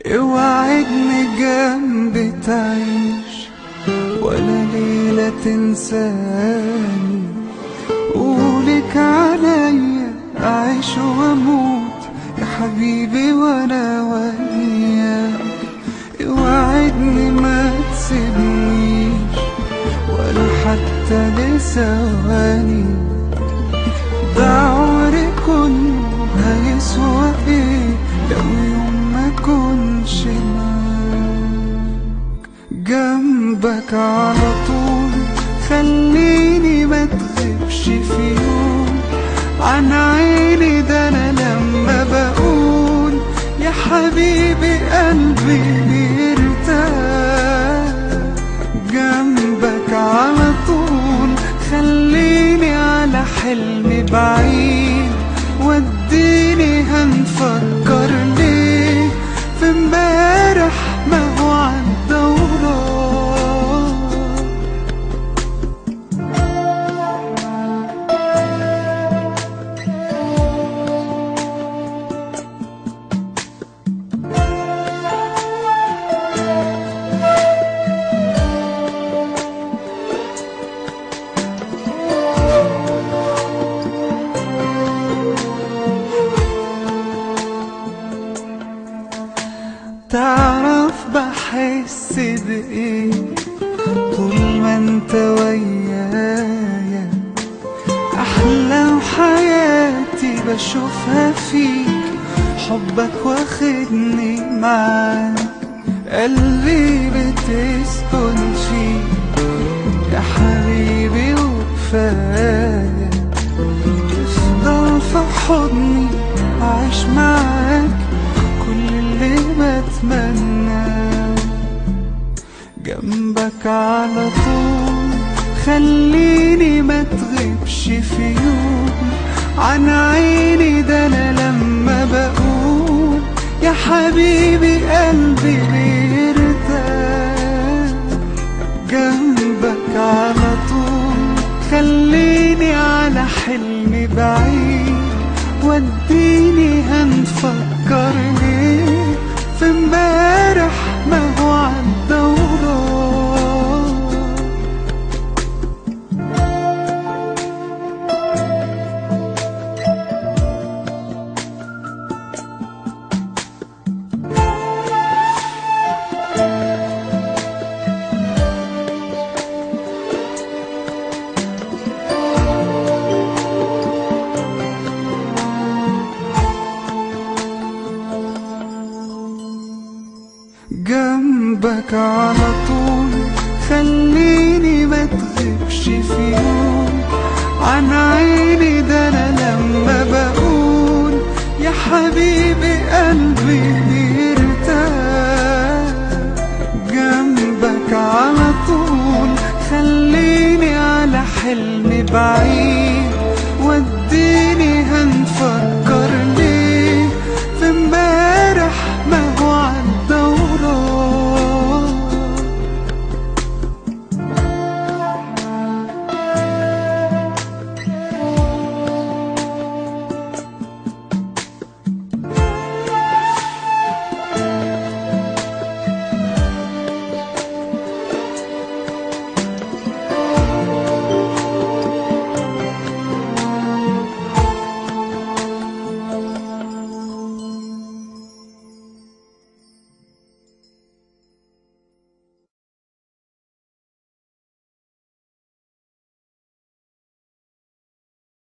اوعدني جنبي تعيش ولا ليلة تنساني، قولك عليا أعيش وأموت يا حبيبي وأنا وياك. اوعدني ما تسيبنيش ولا حتى لثواني، ده عمري كله هيسوى ايه لو يوم ما كنش معاك. جنبك على طول خليني ما تغيبش في يوم عن عيني، ده انا لما بقول يا حبيبي قلبي بيرتاح. جنبك على طول خليني على حلمي بعيد، وديني هنفكر ليه في امبارح ما هو عدى وراح. تعرف بحس بإيه طول ما انت ويايا، أحلام حياتي بشوفها فيك، حبك واخدني معاك، قلبي بتسكن فيك يا حبيبي وكفاية. تفضل في حضني أعيش معاك كل اللي بتمناه. جنبك على طول خليني ما تغيبش في يوم عن عيني، ده انا لما بقول يا حبيبي قلبي بيرتاح. جنبك على طول خليني على حلمي بعيد، وديني هنفكر ليه في امبارح ما هو عدى وراح. جنبك على طول خليني ما تغيبش في يوم عن عيني، ده انا لما بقول يا حبيبي قلبي بيرتاح. جنبك على طول خليني على حلمي بعيد، وديني